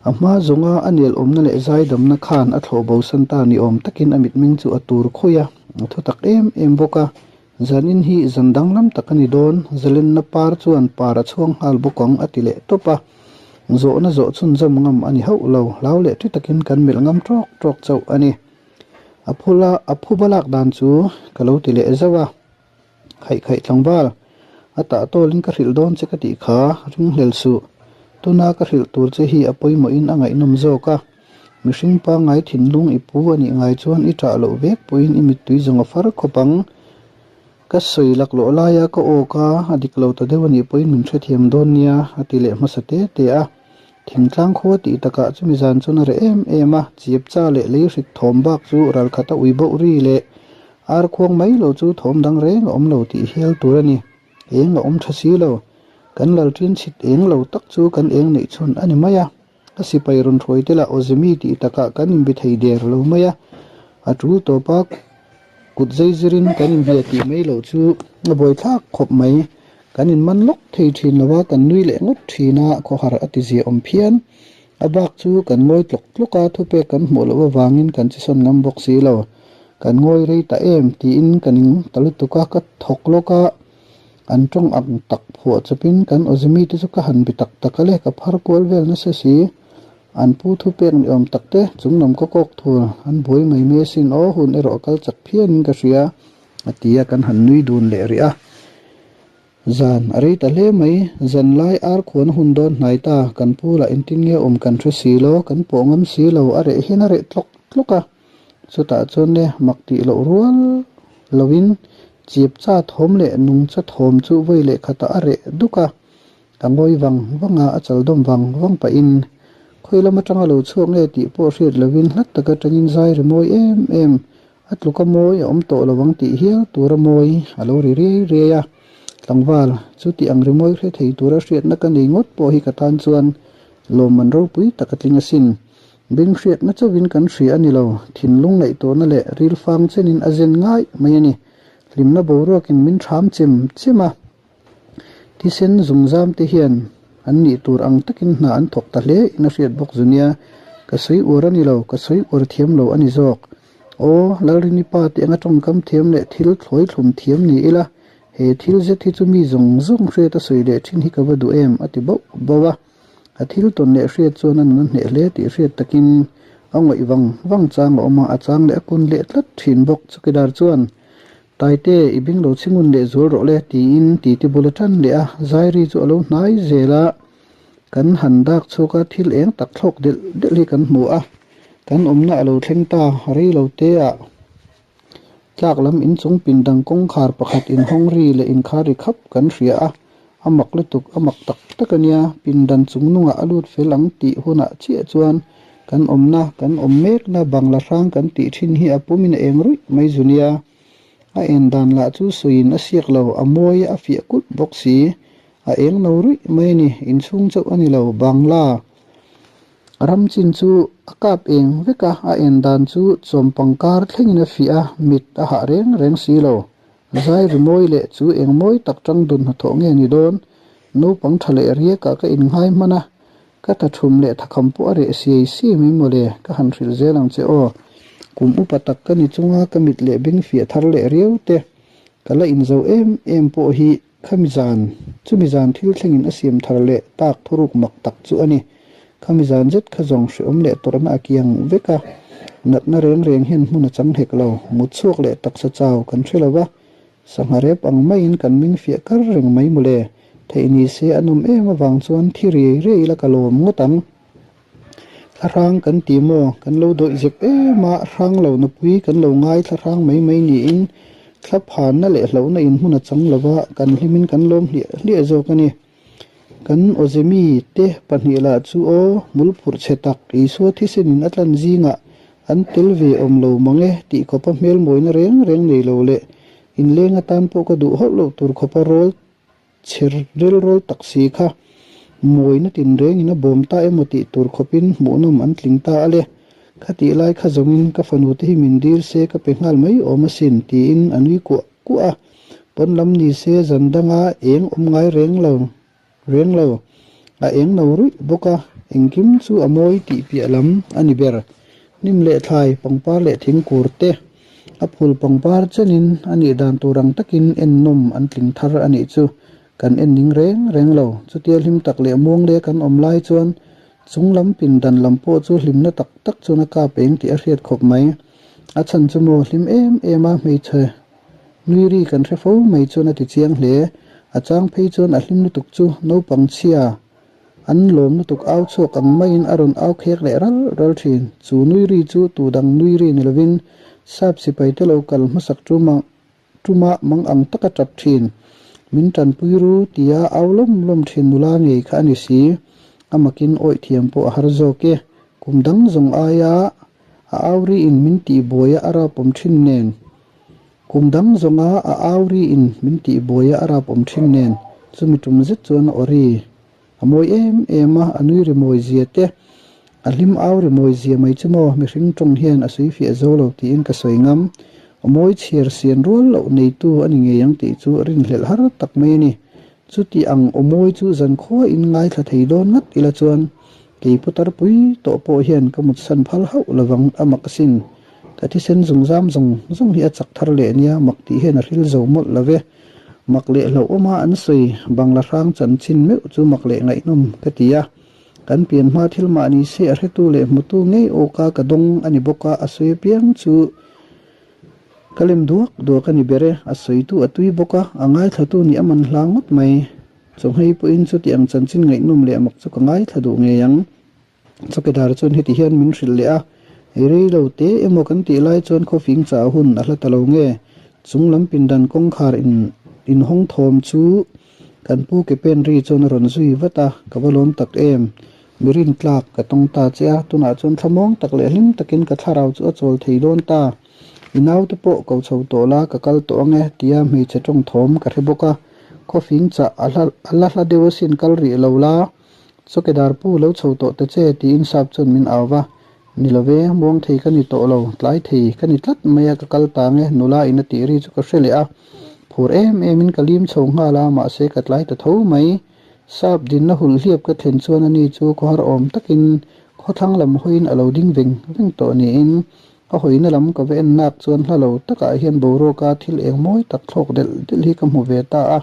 A hma zawnga a nel awmna leh zaidamna khan a thlawh bo san ta ni awm takin a mitmeng chu a tur khawi a, a thu tak em em bawk a. Zanin hi zan danglam tak a ni dawn, Zalenna par chuan par a chhuang nghal bawk ang a ti leh tawp a. Zawhna zawh chhunzawm ngam a ni hauh lo, hlau leh ṭi takin kan melh ngam ṭawk ṭawk chauh a ni. A phula a phuba lak dan chu ka lo ti leh zauh a, Khaih khaih tlangval, a tah tawlin ka hrilh dawn che ka tih kha, ringhlel suh. Tuna ka hrilh tur che hi a pawimawhin a ngaihnawm zawk a. Mihring pangngai thinlung i pu a nih ngai chuan i ṭah loh vek pawhin i mittui zawng a far khawp ang. Ka sawi laklawh laia ka awk a, a dik lo ta deuh a nih pawhin min hrethiam dawn nia, a ti leh hmasa te te a. Thingtlang khua tih takah chumi zan chuan a reh em em a, chiapcha leh lei hrik thawm bak chu ralkhat a ui boh ri leh ar khuang mai lo chu thawm dang reng a awm lo tih hial tur a ni. Eng a awm ṭha si lo. Kan lalṭin chhit eng lo tak chu kan eng neih chhun a ni mai a. A sipai rawn hruai te lah Awzemi tih takah kan inbe thei der lo mai a, a tul tawp a, kut zai zirin kan inbia tih mai loh chu a buaithlak khawp mai. Kan inman lawk thei thin lo a, kan nui leh ngawt thin a, khawhar a ti zia awm phian. A bak chu kan ngawi tlawk tlawk a, thupek kan hmuh loh avangin kan chisawn ngam bawk si lo. Kan ngawi rei ta em tiin ka ning ta lutuk a, ka thawk lawk a. An tawng ang tak phuah chawpin kan Awzemi te chu ka han bi tak tak a le, ka phar kual vel nasa si. An pu thu pek ni awm tak te, chung lam ka kawk thur, an buai mai mai asin aw, hun erawh a kal chak phianin ka hria, a ti a, kan han nui dun leh rih a. Zan a rei ta hle mai, zan lai ar khuan hun dawn hnai ta, kan pu lah engtin nge awm kan hre si lo, kan pawh ngam si lo, a reh hian a reh tlawk tlawk a. Chutah chuan le mak tih loh rual loin chipcha thawm leh nungcha thawm chu vawi leh khatah a reh duk a, a ngawi vang vang a, a chaldawm vang vang pahin khawi lam atanga lo chhuak nge tih pawh hriat loin hlat tak atangin zai ri mawi em em, a tluka mawi a awm tawh lo ang tih hial tura mawi a lo ri riai riai a. Tlangval, chu tih ang rimawi hre thei tura hriatna ka nei ngawt pawh hi ka tan chuan lawmman ropui tak a tling asin. Beng hriatna chauhin kan hria a ni lo, thinlung ngaihtuahna leh rilfang chenin a zen ngai mai a ni. Hlimna boruakin min ṭham chem chem a, thisen zungzam te hian an nih tur ang takin hna an thawk ta hle in a hriat bawk zu nia. Ka sawi uar a ni lo, ka sawi uar thiam lo a ni zawk. Aw, Lalrini pa tih anga tawngkam thiam leh thil thlawi thlum thiam ni ila, he thil zet hi chu mi zawng zawng hriat a sawi leh ṭhin hi ka va duh em, a ti bauh bauh a. A thil tawn leh hriat chuan a nun a hneh hle tih hriat takin a ngawih vang vang chang a awm a, a chang leh a kun leh tlat thin bawk. Chukidar chuan, Taite, i beng lo chhingun leh zual rawh le, tiin titi bul a tan leh a, Zairi chu a lo hnai zel a, kan han dak chhuak a, thil eng tak thlawk delh delh hi kan hmu a, kan awmna a lo thleng ta, rei lo te ah tlak lam inchung pindang kawngkhar pakhat inhawng ri leh inkhar ri khap kan hria a. A mak lutuk, a mak tak tak a nia, pindan chung nungah a lut fel ang tih hunah chiah chuan kan awmna, kan awm mekna bangla hrang kan tih thin hi a pumin a eng ruih mai zu nia. A en dan lah chu sawiin a siak lo, a mawi a fiah kulh bawk si. A eng no ruih mai a ni, inchhung chauh a ni lo, bangla ram chin chu a kap eng vek a, a en dan chu chawm pangkar thlengin a fiah a, mit a hah reng reng si lo. Zai rimawi leh chu eng mawi tak tang dun hnathawh nge ni dawn? Naupang tha leh riakah ka innghai hman a, ka tha thum leh thakham pawh a reh siai siai mai mawle, ka han hrilh zel ang che aw. Kum upa tak ka ni chunga ka mit leh beng fiah thar leh riau te, ka la inzo em em pawh hi Khami zan, chumi zan thil thlengin a siam thar leh tak thuruk mak tak chu a ni. Khami zan zet kha zawng hreawm leh tawrhna a kiang vek a, natna reng reng hian hmun a chang hek lo. Mut chhuak leh taksa chau kan hre lo va, sangha rep ang maiin kan ming fiah kar reng mai mawle. Theih ni se a nawm em avang chuan thi riai riai ila ka lawm ngawt ang. Thlahrang kan ti maw? Kan lo dawih zep em a, hrang lo nupui kan lo ngai thlahrang mai mai niin thlaphanna leh hlauhna in hmun a chang lo va, kan hlimin kan lawm hliah hliah zawk a ni. Kan Awzemi te pahnih lah chu aw, hmul phurh chhe tak Isua thisenin a tlan zingah an tel ve awm lo mang e tih khawpa hmel mawina reng reng nei lo leh inleng atan pawh ka duh hauh loh tur khawpa rawl Chher rilrawl tak si kha mawina tinrengin a bawm ta emaw tih tur khawpin hmuhnawm an tling ta a le. Khatih lai kha zawngin ka fanu te hi min dil se ka pe nghal mai awm asin tiin a nui kuah kuah a. Pawn lam ni se zan danga eng awm ngai reng lo reng lo. A eng no ruih bawk a, engkim chu a mawi tih piah lam a ni ber. Hnim leh thlai, pangpar leh thingkur te a phul pangpar chenin a nih dan tur ang takin ennawm an tling thar a nih chu kan en ning reng reng lo. Chutia hlim tak leh muang leh kan awm lai chuan chung lam pindan lam pawh chu hlimna tak tak chuan a kap eng tih a hriat khawp mai. A chhan chu maw hlim em em a hmeichhe nui ri kan hre fo mai chuan a ti chiang hle. A chang phei chuan a hlim lutuk chu naupang chhia An lawm lutuk au chhuak ang maiin a rawn au khek leh ral ral thin. Chu nui ri chu tu dang nui ri ni lovin sap sipai te lo kal hmasak tuma tuma mang ang taka tap thin. Min tanpui ru tia au lawm lawm thin nula ngei kha a ni si. A makin awih thiam pawh a har zawk e. Kum dang zawng aia a au riin min tihbuai a a rapawm thin nen. Kum dang zawnga a au riin min tihbuai a a rapawm thin nen, chumi tum zet chuan a aw ri a mawi em em a, a nui ri mawi zia te, a hlim au ri mawi zia mai chu maw mihring tawng hian a sawi fiah zo lo tiin ka sawi ngam. A mawi chhiar sian rual loh neitu a ni ngei ang tih chu rinhlelh har tak mai a ni. Chuti ang aw mawi chu zankhuain ngaithla thei dawn ngat ila chuan Kei putar pui tawh pawh hian ka mutsan phal hauh lovang a mak asin. Ka thisen zungzam zawng zawng hi a chak thar leh nia mak tih hian a hril zo mawlh lo ve. Mak leh hlauhawma an sawi Bangla hrang chanchin meuh chu mak leh ngaihnawm ka ti a. Kan pian hma thil mah ni se a hretu leh hmutu ngei awka ka dawng a ni bawk a, a sawi apiang chu ka lem duak duak a ni ber e. A sawitu a tui bawk a, a ngaithlatu nih a man hla ngawt mai. Chawhmei pawhin chuti ang chanchin ngaihnawm leh mak chu ka ngaithla duh ngei ang. Chawkedar chuan heti hian min hrilh leh a, Ei rei lo te emaw kan tih lai chuan khawfing chah hun a hla ta lo nge? Chung lam pindan kawngkhar in inhawng thawm chu kan pu ke pen ri chuan a rawn zui vat a, ka va lawm tak em? Mi rintlak ka tawng ta che a, tunah chuan thlamuang tak leh hlim takin ka thlarau chu a chawl thei dawn ta. I naute pawh ko chho tawh la, ka kal tawh ang e, tia hmeichhe tawng thawm ka hre bawk a. Khawfing chah a hla a la hla deuh asin kal rih lo la, chawkedar pu lo chho tawh ta che, tiin sap chuan min au va. Ni lo ve, muang thei ka ni tawh lo, tlai thei ka ni tlat mai a, ka kal ta ang e, nula in a tih ri chu ka hre leh a. Phur em emin ka lim chho nghal a, mahse ka tlai ta tho mai. Sap dinna hulh hliap ka thlen chuan ani chu khawhar awm takin khawthlang lam hawiin a lo ding veng veng tawh niin A hawina lam ka va en nak chuan hla lo takah hian boruaka thil eng mawi tak thlawk delh delh hi ka hmu ve ta a.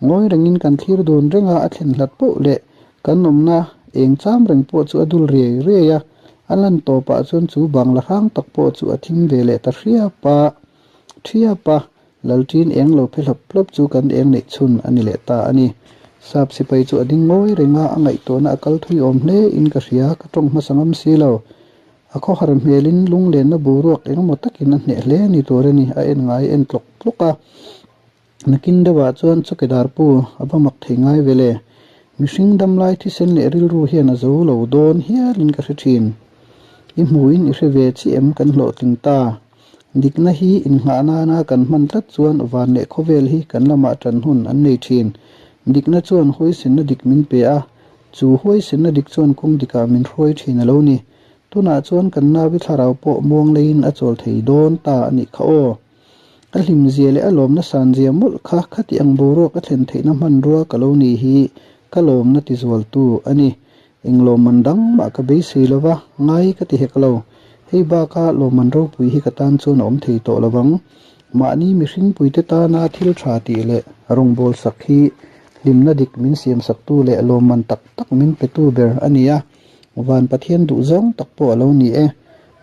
Ngawi rengin kan thlir dun reng a, a thlen hlat poh leh kan awmna eng cham reng pawh chu a dul riai riai a. A lan tawpah chuan chu bangla hrang tak pawh chu a thim ve leh ta hriap a, thiap a. Lalṭin eng lo phe hlawp hlawp chu kan eng neih chhun a ni leh ta a ni. Sap sipai chu a ding ngawi reng a, a ngaihtuahna a kal thui awm hle in ka hria, ka tawng hmasa ngam si lo. A khawhar hmelin lunglenna boruak engemaw takin a hneh hle ni tur a ni, a en ngai en tlawk tlawk a. Nakin deuhah chuan chawkedar pu a va mak thei ngai ve le. Mihring damlai thisen leh rilru hian a zo lo dawn hialin ka hre thin. I hmuin i hre ve chiah em kan hlawhtling ta. Dikna hi innghah nana kan hman tlat chuan van leh khawvel hi kan lamah tan hun an nei thin. Dikna chuan huaisenna dik min pe a, chu huaisenna dik chuan kawng dikah min hruai thin a lo ni. Tunah chuan kan navi thlarau pawh muang leiin a chawl thei dawn ta a nih kha aw. A hlimzia leh a lawmna sanzia mawlh kha khati ang boruak a thlen theihna hmanrua ka lo ni hi ka lawmna tizualtu a ni. Eng lawmman dang mah ka beisei lo va, ngai ka ti hek lo. Hei baka lawmman ropui hi ka tan chuan a awm thei tawh lo vang. Mahni mihringpuite tana thil tha tih leh rawngbâwl sak hi hlimna dik min siamsaktu leh lawmman tak tak min petu ber a ni a, Van Pathian duhzawng tak pawh a lo ni e.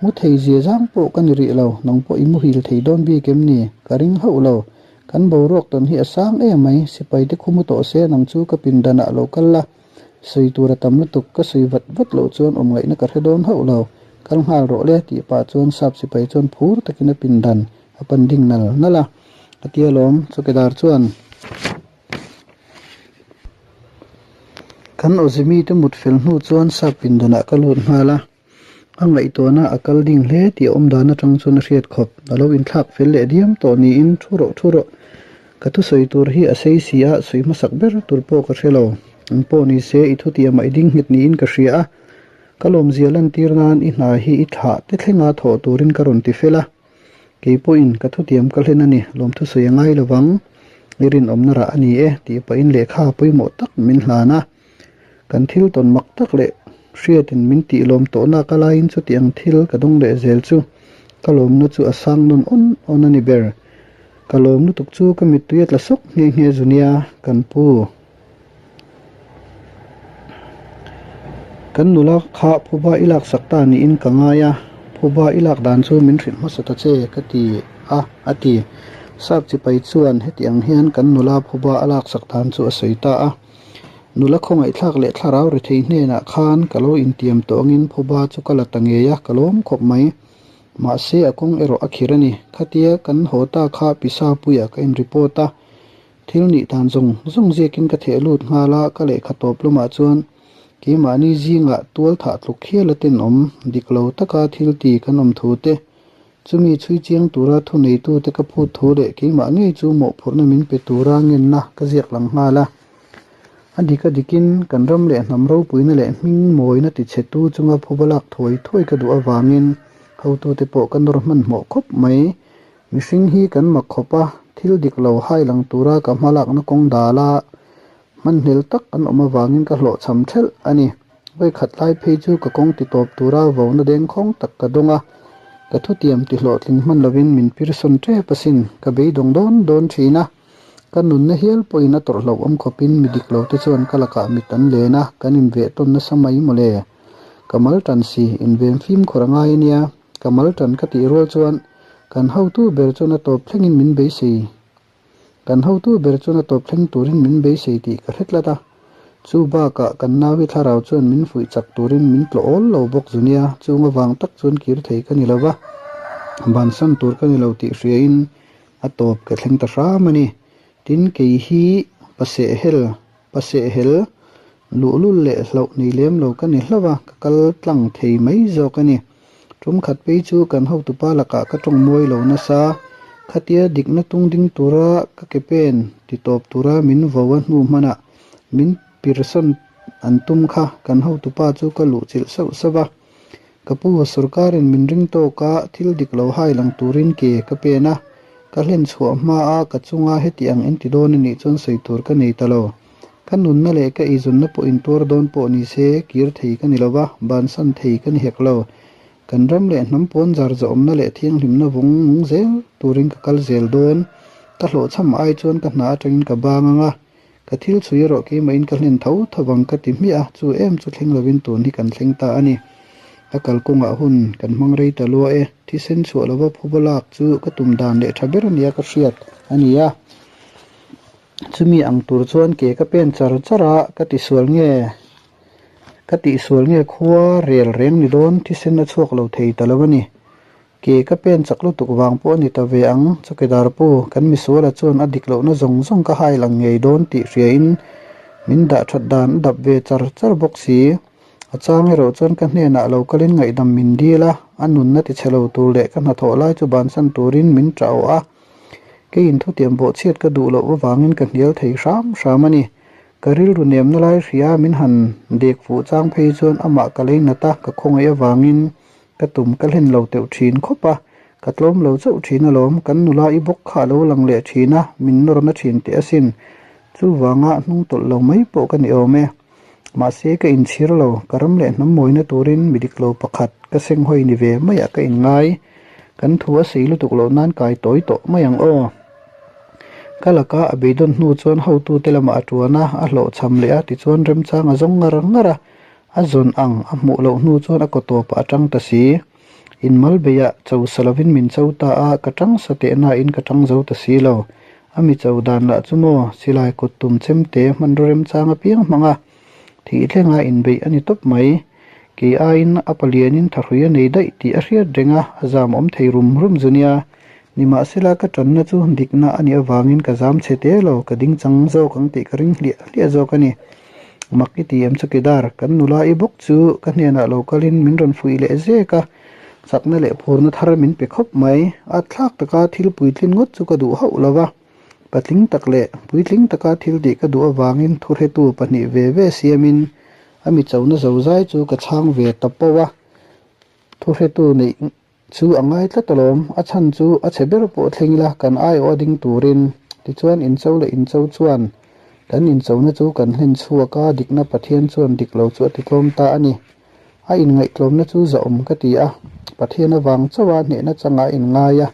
Mu thei zia zang pawh ka ni rih lo, nang pawh i muhil thei dawn bik em ni? Ka ring hauh lo. Kan boruak tawn hi a sang em mai, sipai te khu mu tawh se nang chu ka pindanah lo kal la. Sawi tur a tam lutuk, ka sawi vat vat loh chuan awm ngaihna ka hre dawn hauh lo. Kal nghal rawh le tih pah chuan sap sipai chuan phur takin a pindan a pan ding nal nal a. A tia lawm, chawkedar chuan. Kan awzimi te mut fel hnu chuan sap pindanah ka lut nghal a. A ngaihtuahna a kal ding hle tih a awm dan atang chuan a hriat khawp. A lo inthlak fel leh diam tawh niin thu rawh thu rawh. Ka thusawi tur hi a sei si a, sawi hmasak ber tur pawh ka hre lo. Ang pawh ni se i thutiamah i ding nghet niin ka hria a. Ka lawmzia lantir nan i hna hi i thlah te thlenga thawh turin ka rawn ti fel a. Kei pawhin ka thutiam ka hlen a ni, lawmthusawi a ngai lovang. I rinawmna rah a ni e tih pahin lehkha pawimawh tak min hlan a. Kan thil tawn mak tak leh hriatin min tih lawm tawhna ka laiin chuti ang thil ka dawng leh zel chu ka lawmna chu a sang nawn awn awn a ni ber. Ka lawm lutuk chu ka mittui a tla sawk nghe nghe zu nia kan pu. Kan nula kha phuba i laksak ta niin ka ngai a, phuba i lak dan chu min hrilh hmasa ta che ka ti a, a ti. Sap chipai chuan heti ang hian kan nula phuba a laksak dan chu a sawi ta a. Nula khawngaihthlak leh thlarau ri thei hnenah khan ka lo intiam tawh angin phuba chu ka la ta ngei a, ka lawm khawp mai. Mahse a kawng erawh a khir a ni. Khatia kan haw ta kha pisa puiah ka in report a, thil nih dan zawng zawng ziakin ka theh lut nghal a, ka lehkha tawp lamah chuan keimahni zingah tual thah tluk hial a tenawm dik lo taka thil ti kan awm thu te Chumi chhui chiang tura thuneitute ka phut thu leh keimah ngei chu mawhphurhna min pe tura ngenna ka ziak lang nghal a. A dik a dikin kan ram leh hnam ropuina leh hming mawina tichhetu chunga phuba lak thuai thuai ka duh avangin hotute pawh ka nawr hmanhmawh khawp mai. Mihring hi kan mak khawp a, thil dik lo hai lang tura ka hmalakna kawng dala hmanhlel tak an awm avangin ka hlawhchham thelh a ni. Vawikhat lai phei chu ka kawng ti tawp tura vona dengkhawng tak ka dawng a, ka thutiam ti hlawhtling hman lovin min pirsawn tep asin, ka beidawng dawn dawn thin a. Ka nunna hial pawhin a tawrh hlauh awm khawpin mi dik lo te chuan ka lakah mit an len a, kan inveh tawn nasa mai mawle. Ka mal tan si, inven fimkhur a ngai ania, ka mal tan ka tih rual chuan kan hotu ber chuan a tawp thlengin min beisei. Kan hotu ber chuan a tawp thleng turin min beisei tih ka hre tlat a, chu bakah kan nauhi thlarau chuan min fuih chak turin min tlawh awl lo bawk zu nia, chung avang tak chuan kir thei ka ni lo va, bansan tur ka ni lo tih hriain a tawp ka thleng ta hram a ni. Tin, kei hi pasehhel, pasehhel, luhlul leh hlauh nei lem lo ka ni hlauh a, ka kal tlang thei mai zawk a ni. Tum khat phei chu kan hotupa lakah ka tawng mawi lo nasa, khatia dikna tung ding tura ka ke pen ti tawp tura min vo a hnu hmanah min pirsawn an tum kha kan hotupa chu ka luh chilh sauh sauh a. Ka pu sorkarin min ring tawk a, thil dik lo hai lang turin ke ka pen a, ka hlen chhuah hma a ka chunga heti ang inti dawn anih chuan sawi tur ka nei ta lo. Ka nunna leh ka eizawnna pawh intuar dawn pawh ni se, kir thei ka ni lo va, bansan thei ka ni hek lo. Kan ram leh hnam pawn zar zawhawmna leh thianghlimna vawng nung zel turin ka kal zel dawn. Ka hlawhchham ai chuan ka hna atangin ka bang ang a, ka thil chhui erawh keimahin ka hlen tho tho vang ka ti hmiah a, chu em chu thleng lovin tun hi kan thleng ta a ni. A kalkawngah hun kan hmang rei ta lua e, thisen chhuah lova phuba lak chu ka tum dan leh tha ber ania ka hriat a ni a. Chumi ang tur chuan ke ka pen char char a, ka tisual nge ka tihsual nge khua rel reng ni dawn thisen a chhuak lo thei ta lo a ni. Ke ka pen chak lutuk vang pawh a ni ta ve ang, chawkidar pu, kan misuala chuan a dik lohna zawng zawng ka hai lang ngei dawn tih hriain min dah that dan a dap ve char char bawk si. A chang erawh chuan ka hnenah lo kalin ngaihdam min dil a, a nunna tichhe lo tur leh ka hnathawh lai chu bansan turin min ṭah awh a. Keiin thutiam bawhchhiat ka duh loh avangin ka hnial thei hram hram a ni. Ka rilru nemna lai hria min han dek fuh chang phei chuan amah ka lei nat a, ka khawngaih avangin ka tum ka hlen lo teuh thin khawp a, ka tlawm lo chauh thin alawm, kan nula i bawk kha a lo lang leh thin a, min nawrna thin teh asin. Chuvanga hnung tawlh lo mai pawh ka ni awm e. Mahse ka inchhir lo, ka ram leh hnam mawina turin mi dik lo pakhat ka senghawi ni ve maiah ka inngai. Kan thu a sei lutuk loh nan kai tawi tawh mai ang aw. Ka laka a beidawn hnu chuan hotute lamah a tuan a, a hlawhchham leh a, tichuan remchang a zawng ngar ngar a, a zawn ang a hmuh loh hnu chuan a kaw tawpah a tang ta si. Inmal beiah cho sa lovin min cho ta a, ka tang sa teh nain ka tang zo ta si lo. A mi cho dan lah chu maw, silai kut tum chem te hmanraw remchang apiang hmang a, thih thlenga inbeih a ni tawp mai. Kei aiin a palianin thahrui a nei daih tih a hriat reng a, a zam awm thei rum rum zu nia. Nimahsela ka tanna chu dikna a nih avangin ka zam chhe te lo, ka ding chang zawk ang tih ka ring hliah hliah zawk a ni. Mak i ti em chu Kedar, kan nula i bawk chu ka hnenah lo kalin min rawn fuih leh zek a, chakna leh phurna thar min pe khawp mai. A thlak taka thil puitlin ngawt chu ka duh hauh lo va, patling tak leh puitling taka thil tih ka duh avangin thuhretu pahnih ve ve siamin a mi chona zozai chu ka chhang ve ta poh a, thuhretu neih Chu a ngai tlat alawm, a chhan chu a chhe ber pawh thleng ila kan aiawh a ding turin. Tichuan incho leh incho chuan kan inchona chu kan hlen chhuak a, dikna Pathian chuan dik lo chu a titlawm ta a ni. A inngaihtlawmna chu zahawm ka ti a, Pathian avang chauha hnehna changah a inngai a,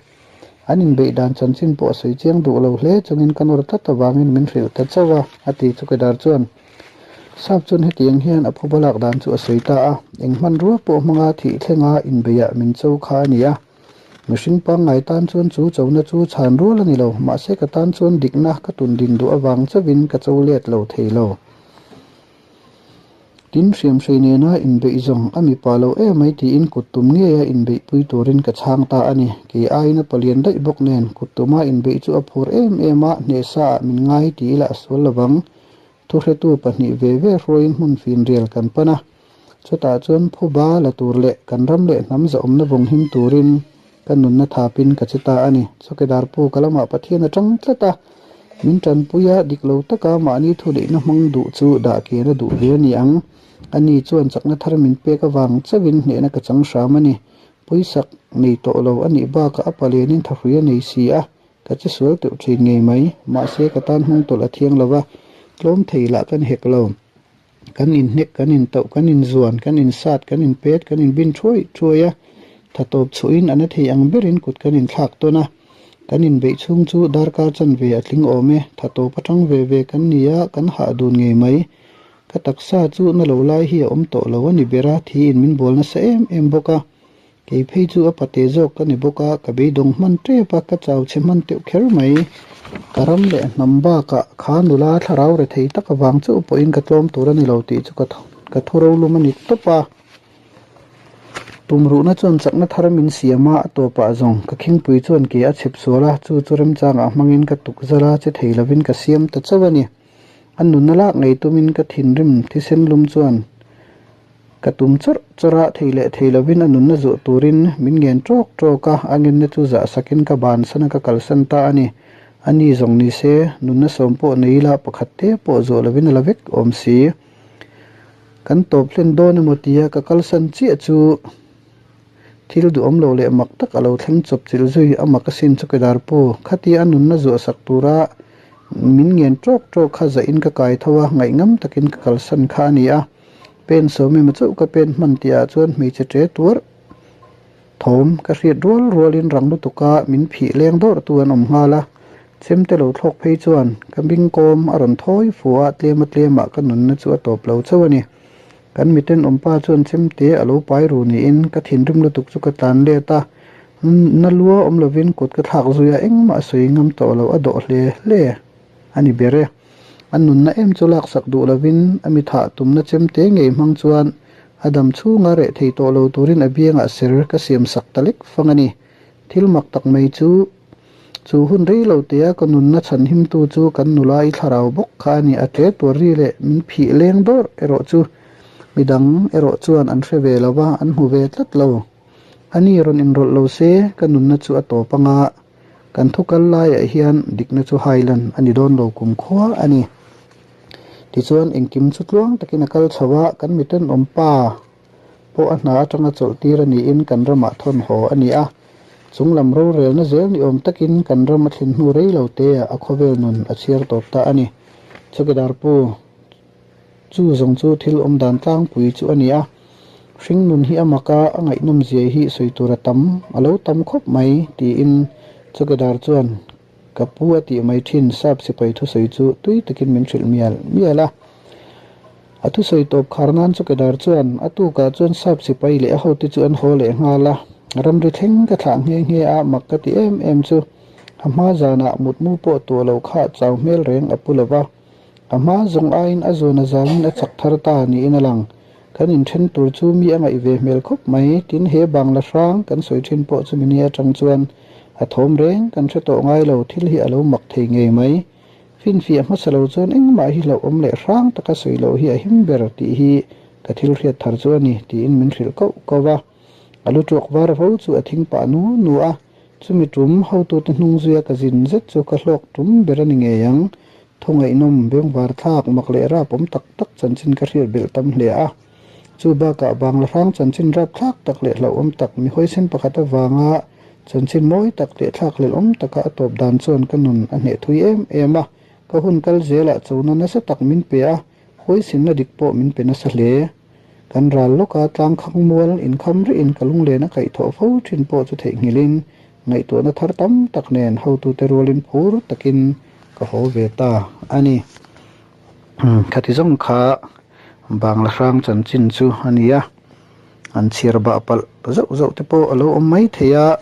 an inbeih dan chanchin pawh a sawi chiang duh lo hle chungin ka nawr tlat avangin min hrilh ta chauh a, a ti chu Kedar chuan. Sap chuan hetiang hian a phuba lak dan chu a sawi ta a, eng hmanrua pawh hmanga thih thlenga inbeiah min cho kha a ni a. Mihring pangngai tan chuan chu chona chu chhan rual a ni lo, mahse ka tan chuan dikna ka tun din duh avang chauhin ka cho let lo thei lo. Tin, hriamhrei nena inbeih zawng a mipa lo emai tiin kut tum ngeia inbeihpui turin ka chhang ta a ni. Kei aiin a palian daih bawk nen kut tuma inbeih chu a phur em em a, hnehsaah min ngai ti ila a sual lovang. Thuhretu pahnih ve ve hruaiin hmun finrial kan pan a, chutah chuan phuba la tur leh kan ram leh hnam zahawmna vawng him turin ka nunna thapin ka che ta a ni. Chawkedar pu ka lamah Pathian a tang tlat a, min tanpui a, dik lo taka mahni thuneihna hmang duh chu dah kian a duh ve a ni ang. Ani chuan chakna thar min pek avang chauhin hnehna ka chang hram a ni. Pawisak nei tawh lo a nih bakah a palenin thahrui a nei si a, Ka che sual teuh thin ngei mai, mahse ka tan hnung tawlh a thiang lo va, tlawm thei lah kan hek lo. Kan inhnek, kan intauh, kan inzuan, kan insat, kan inpet, kan inbin thuai thuai a, tha tawp chhuahin a na thei ang berin kut kan inthlak tawn a. Kan inbeih chhung chu darkar chanve a tling awm e, tha tawp atang ve ve kan ni a, kan hah dun ngei mai. Ka taksa chu na lo lai hi a awm tawh lo a ni ber a, thiin min bual nasa em em bawk a. Kei phei chu a pate zawk ka ni bawk a, ka beidawng hman tep a, ka chau chhe hman teuh kher mai. Ka ram leh hnam bakah kha nula thlarau re thei tak avang chauh pawhin ka tlawm tur a ni lo tih chu ka ka thu rolum a ni tawp a. Tumruhna chuan chakna thar min siam a, a tawpah zawng ka khingpui chuan ke a chhep sual a, chu chu remchangah hmangin ka tuk zal a, che thei lovin ka siam ta chauh a ni. A nunna lak ngei tumin ka thinrim thisen lum chuan Ka tum chawrh chawrh a, thei leh thei lovin a nunna zuah turin min ngen tawk tawk a, a ngenna chu zah sakin ka bansan a ka kalsan ta a ni. A ni zawng ni se, nunna sawm pawh nei ila pakhat te pawh zuah lovin a la vek awm si. Kan tawp hlen dawn emaw tia ka kalsan chiah chu thil duhawm lo leh mak tak a lo thleng chawp chilh zui a mak asin chu Kedar pu, khatia a nunna zuah sak tura min ngen tawk tawk kha zahin ka kai tho a, ngaihngam takin ka kalsan kha a ni a. Pen sawm emaw chauh ka pen hman tihah chuan hmeichhe ṭe tuar thawm ka hriat rual rualin rang lutuka min phih leng dawrh tu an awm nghal a, chemte lo thlawk phei chuan ka bingkawm a rawn thawi fu a, tlema tlemah ka nunna chu a tawp lo chauh a ni. Kan miten awmpa chuan chemte a lo pai ru niin ka thinrim lutuk chu ka tlan let a, na lua awm lovin kut ka thlak zui a, engmah a sawi ngam tawh lo, a dawh hle hle a ni ber e. A nunna em chu laksak duh lovin a mi thah tumna chemte ngei hmang chuan A dam chhunga reh thei tawh lo turin a biangah ser ka siam sak ta lek fang a ni. Thil mak tak mai chu, chu hun rei lo tea ka nunna chhan himtu chu kan nula i thlarau bawk kha a ni. A tle tuar ri leh min phih leng dawr erawh chu midang erawh chuan an hre ve lo va, an hmu ve tlat lo. A ni rawn inrawlh lo se, ka nunna chu a tawp anga kan thu kal laiah hian dikna chu hailan a ni dawn lo kumkhua a ni. Tichuan engkim chu tluang takin a kal chho a, kan mitenawm pa pawh a hna atanga chawlh tir a niin kan ramah thawn haw a ni a. Chung lam rorelna zel ni awm takin kan ram a thlen hnu rei lo teah a khawvel nun a chhiar tawp ta a ni. Chawkidar pu Chu zawng chu thil awm dan tlangpui chu a ni a, hringnun hi a mak a, a ngaihnawm zia hi sawi tur a tam, a lo tam khawp mai, tiin Chawkidar chuan ka pu a tih mai thin sap sipai thusawi chu tui takin min hrilh mial mial a. A thusawi tawp khar nan Chawkidar chuan a tukah chuan sap sipai leh a hote chu an haw leh nghal a, ramri thleng ka thlah nghe nghe a, mak ka ti em em chu a hma zanah mutmu pawh tuah lo kha chau hmel reng a pu lo va. A hma zawng aiin a zawn a zangin a chak thar ta niin a lang. Kan inthen tur chu mi a ngaih ve hmel khawp mai. Tin, he Bangla hrang kan sawi thin pawh chumi ni atang chuan a thawm reng kan hre tawh ngai lo, thil hi a lo mak thei ngei mai. Finfiah hmasa lo chuan engmah hi hlauhawm leh hrang taka sawi loh hi a him ber tih hi ka thil hriat thar chu a ni, tiin min hrilh koh koh va. A lu tuak var vo chu a thing pah nu nu a, chumi tum hotute hnung zuia ka zin zet chu ka hlawk tum ber a ni ngei ang. Thawngaihnawm, bengvar thlak, mak leh rap awm tak tak chanchin ka hriat belh tam hle a. Chu bakah Bangla hrang chanchin rap thlak tak leh hlauhawm tak mi huaisen pakhat avanga chanchin mawi tak leh thlak hlelhawm taka a tawp dan chuan ka nun a hneh thui em em a. Ka hun kal zelah chona nasa tak min pe a, huaisenna dik pawh min pe nasa hle. Kan ral lawka tlang khang mual inkham rihin ka lunglen a kaihthawh fo thin pawh chu theihnghilhin Ngaihtuahna thar tam tak nen hotute rualin phur takin ka haw ve ta a ni. Khati zawng kha Bangla hrang chanchin chu a ni a, an chhiar bah palh zauh zauh te pawh a lo awm mai thei a,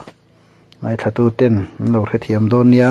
ngaithlatuten an lo hrethiam dawn nia.